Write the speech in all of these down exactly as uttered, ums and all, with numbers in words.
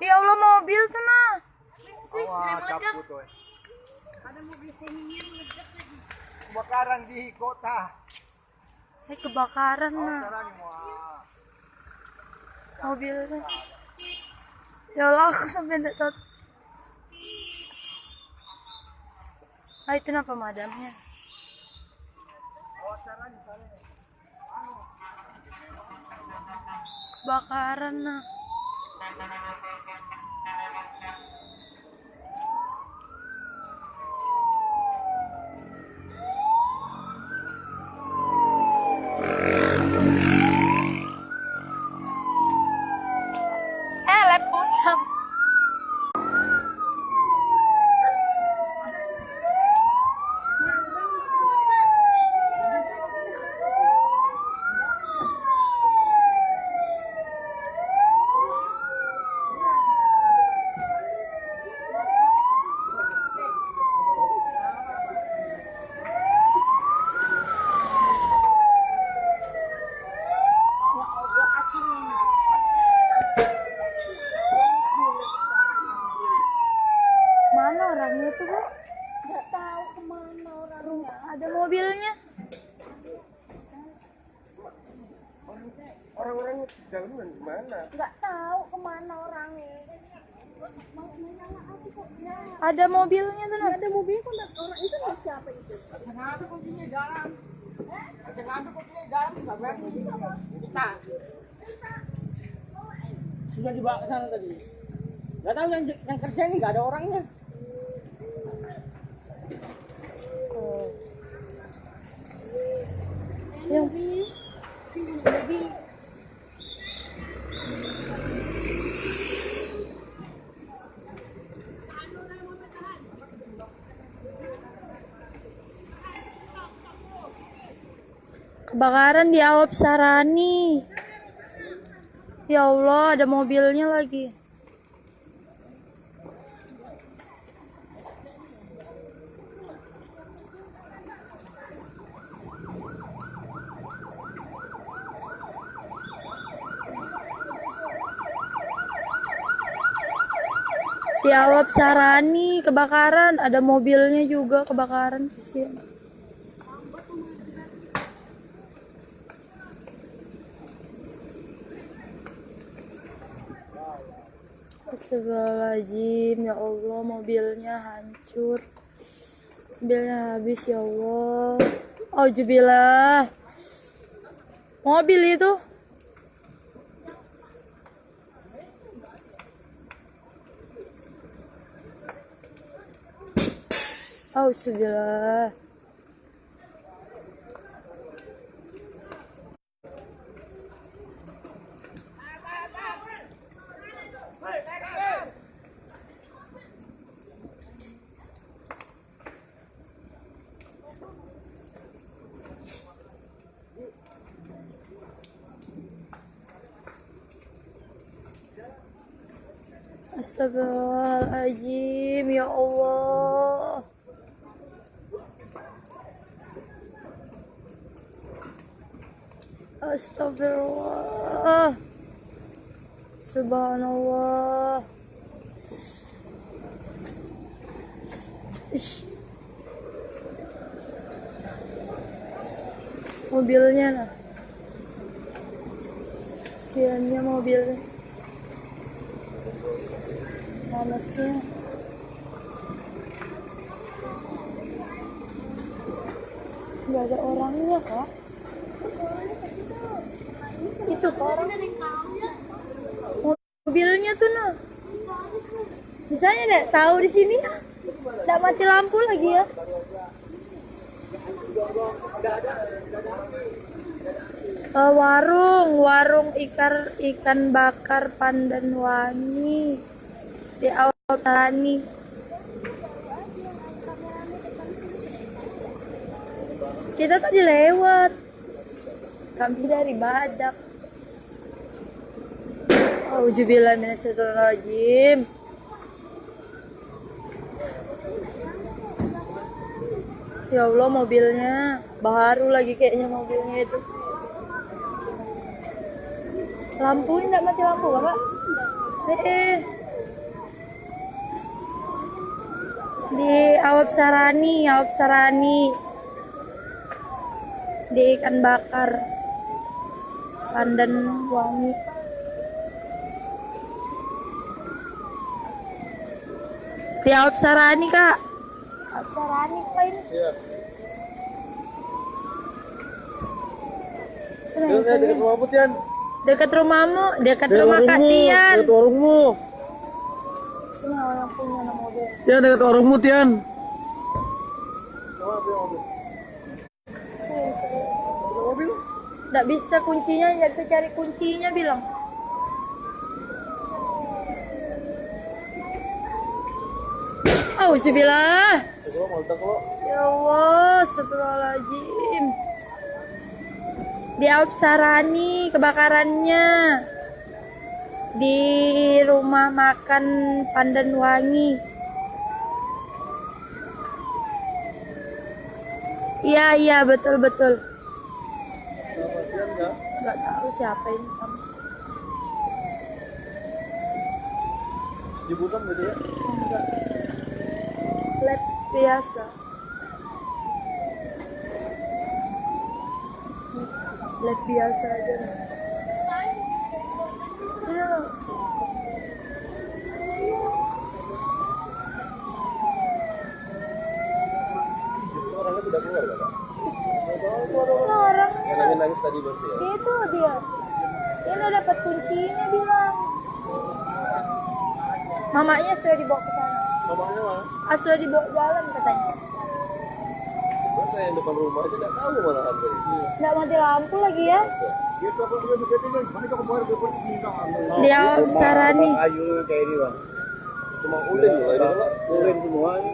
Ya Allah, mobil tuh nah. Awas, caput, weh. Kebakaran di kota. Eh, kebakaran nah. Mobilnya. Ya Allah, aku sampai ndak tahu. Ah, itu nah pemadamnya. Kebakaran nah. Eh, lep busam. Mana orangnya tuh, Bu? Nggak tahu kemana orangnya. Ada mobilnya. Orang-orang jalanan di mana? Nggak tahu kemana orangnya. Ada mobilnya tuh, nah. Ada mobilnya, kok nggak, orang itu nggak siapa itu? Kenapa kuncinya jalan? Kenapa kuncinya jalan? Nggak berani. Kita sudah dibawa ke sana tadi. Nggak tahu yang, yang kerja ini nggak ada orangnya. Oh. Yang kebakaran di Awap Sarani. Ya Allah, ada mobilnya lagi. Di Awap Sarani kebakaran, ada mobilnya juga kebakaran, kesian. Astagfirullahaladzim, ya Allah, mobilnya hancur. Mobilnya habis, ya Allah. Auzubillah. Mobil itu. Auzubillah. Astagfirullahaladzim, ya Allah. Astagfirullah. Subhanallah. Ish. Mobilnya nah. Siannya mobilnya. Panasnya. Nggak ada orangnya, Kak. Itu orang. Mobilnya tuh nah. Misalnya deh, tahu di sini nah. Nggak mati lampu lagi ya. Eh, warung, warung ikar, ikan bakar Pandan Wangi di Awap Sarani. Kita tadi lewat. Kami dari Badak. Auzubillahiminasyaitonirrajim. Ya Allah, mobilnya baru lagi kayaknya mobilnya itu. Lampunya nggak mati lampu, Bapak? Eh, eh. Di Awap Sarani, Awap Sarani. Di ikan bakar. Pandan Wangi. Di Awap Sarani, Kak. Awap Sarani, Kak, ini. Iya. Dekat rumahmu, Tian. Dekat rumahmu, dekat rumah Kak Tian. Dekat warungmu. Ini orang punya nama dia. Tian, dekat warungmu, Tian. Nggak bisa kuncinya, nggak bisa cari kuncinya, bilang. Auzubillah. Ya Allah, astagfirullahaladzim. Di Aup Sarani kebakarannya. Di rumah makan Pandan Wangi. Iya, iya, betul, betul. Nggak tahu siapa ini. Di Busan berarti ya? Enggak. Lab biasa. Lab biasa aja lah. Sini loh. Itu orangnya tidak keluar, Bapak? Itu orangnya. Yang nangis-nangis tadi berarti ya? Itu dia. Dia udah dapat kuncinya, bilang. Mamanya sudah dibawa ke sana. Mamanya mana? Ah, sudah dibawa jalan katanya. Masa yang depan rumah aja nggak tahu malahan tadi. Nggak mati lampu lagi ya. Dia telepon juga di settingan, mana coba kemarin telepon minta anu. Dia Sarani. Ayu kayak ini, Bang. Cuma ulin loh ini, Pak. Ulin semua ini.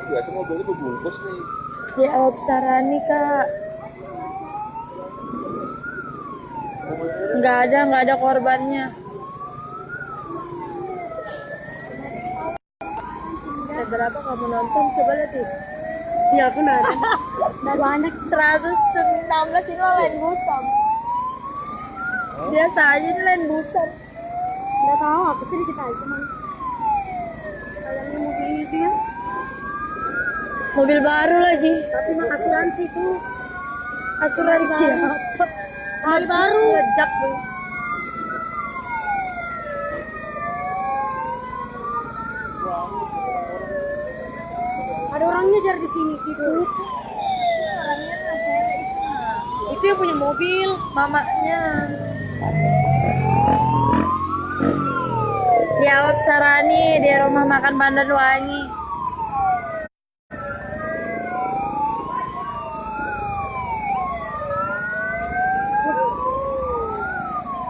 Biasa mobil itu bungkus nih. Dia Sarani, Kak. Nggak ada, nggak ada korbannya. Ada berapa kamu nonton? Coba lihat nih. Iya, aku nonton. Banyak. Seratus enam belas ini lain Busan. Biasa aja ini lain Busan. Nggak tahu apa sih, dikit aja cuman. Kayaknya mobil ini dia. Mobil baru lagi. Tapi mah asuransi tuh. Asuransi apa? Hari baru. Ledak, Bang. Ada orangnya jar di sini gitu. Itu yang punya mobil, mamanya. Di Awap Sarani, di rumah makan Pandan Wangi.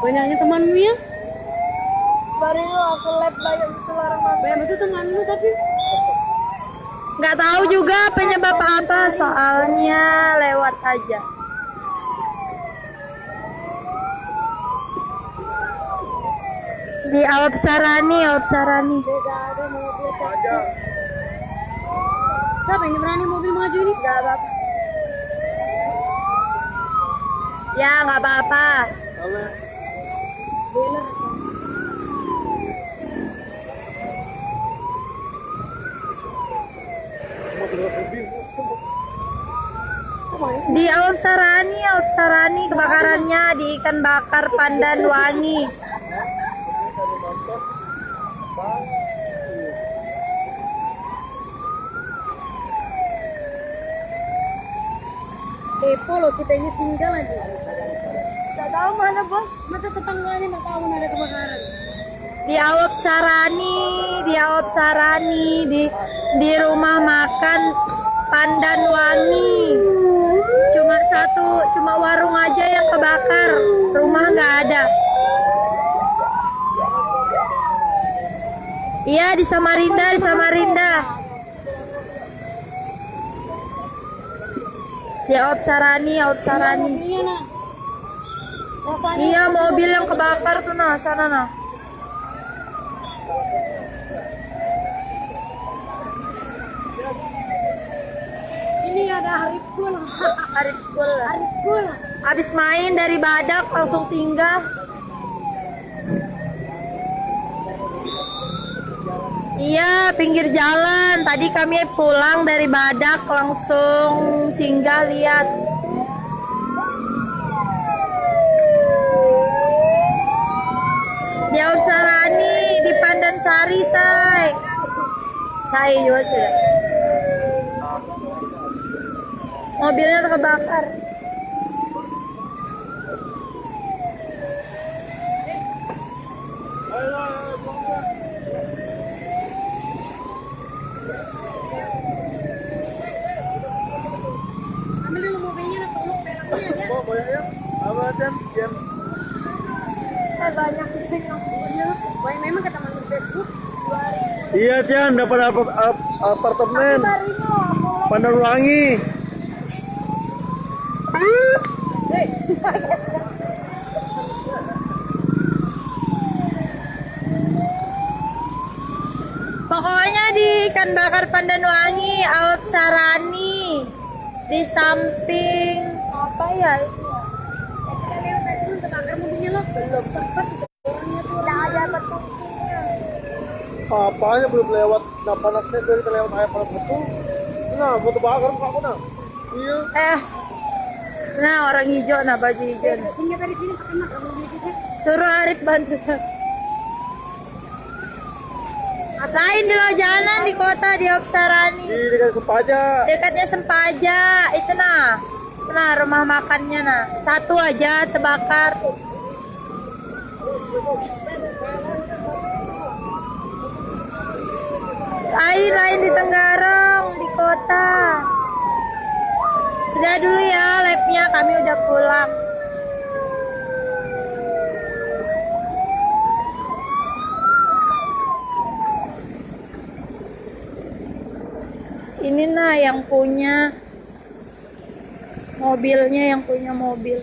Banyaknya temanmu ya? Baru aku live banyak itu orang. Banyak itu temanmu tapi nggak tahu juga penyebab apa, soalnya lewat aja. Di Awap Sarani, Awap Sarani. Siapa ini berani mobil maju ini? Nggak apa-apa. Ya, nggak apa-apa. Di Awap Sarani, Awap Sarani kebakarannya di ikan bakar Pandan Wangi. Kepo loh, kita ini single aja. Nggak tahu mana, Bos. Masa tetangganya nggak tahu mana ada kebakaran? Di Awap Sarani, di Awap Sarani, di di rumah makan Pandan Wangi. Cuma satu, cuma warung aja yang kebakar, rumah nggak ada. Iya, di Samarinda, di Samarinda. Ya, Op Sarani, Op Sarani. Iya, mobil yang kebakar tuh, nah, sana, nah. Ini ada Haripul. Haripul. Haripul. Habis main dari Badak langsung singgah. Iya, pinggir jalan. Tadi kami pulang dari Badak, langsung singgah lihat. Di Aunsarani, di Pandansari, say. Say juga sudah. Mobilnya terbakar. Banyak juga yang punya. Banyak memang kata manusia Facebook. Iya, Tian, dapat ap- ap- apartemen. Pandanwangi. Pokoknya di ikan bakar Pandanwangi, Aunsarani, di samping apa ya itu? Belum sempat. Tidak ada petunjuknya. Apanya belum lewat? Nah, panasnya dari kita lewat air panas betul. Nah, mau terbakar muka aku nah. Iya. Eh, nah, orang hijau, nah, baju hijau, nah. Suruh Arif bantu. Lain di Lojanan, di kota, di Aunsarani. Di dekat Sempaja. Dekatnya Sempaja itu, nah. Nah, rumah makannya, nah. Satu aja terbakar. Lain, lain di Tenggarong, di kota. Sudah dulu ya live-nya, kami udah pulang. Ini nah yang punya mobilnya, yang punya mobil.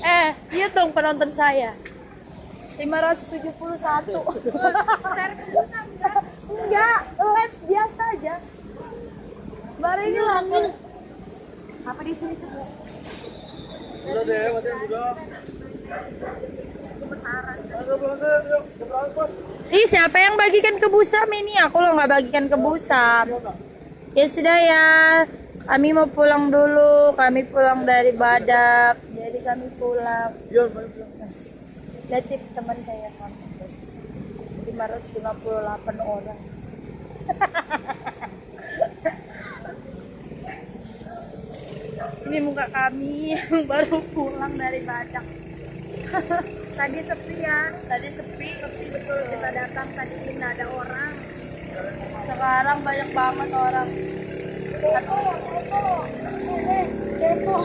Eh, iya dong penonton saya. Lima ratus tujuh puluh satu. Enggak, live biasa aja. Baru ini rame. Apa di sini tuh? Udah deh, mati udah. Ih, siapa yang bagikan ke Busam ini? Aku lo nggak bagikan ke Busam. Ya sudah ya, kami mau pulang dulu. Kami pulang dari Badak, jadi kami pulang. Iya, main pulang. Lihat tip teman saya kan, guys. Lima ratus lima puluh delapan orang. Ini muka kami yang baru pulang dari Badak. Tadi sepi ya, tadi sepi, sepi betul kita datang, tadi tidak ada orang. Sekarang banyak banget orang. Kepo, kepo. Kepo.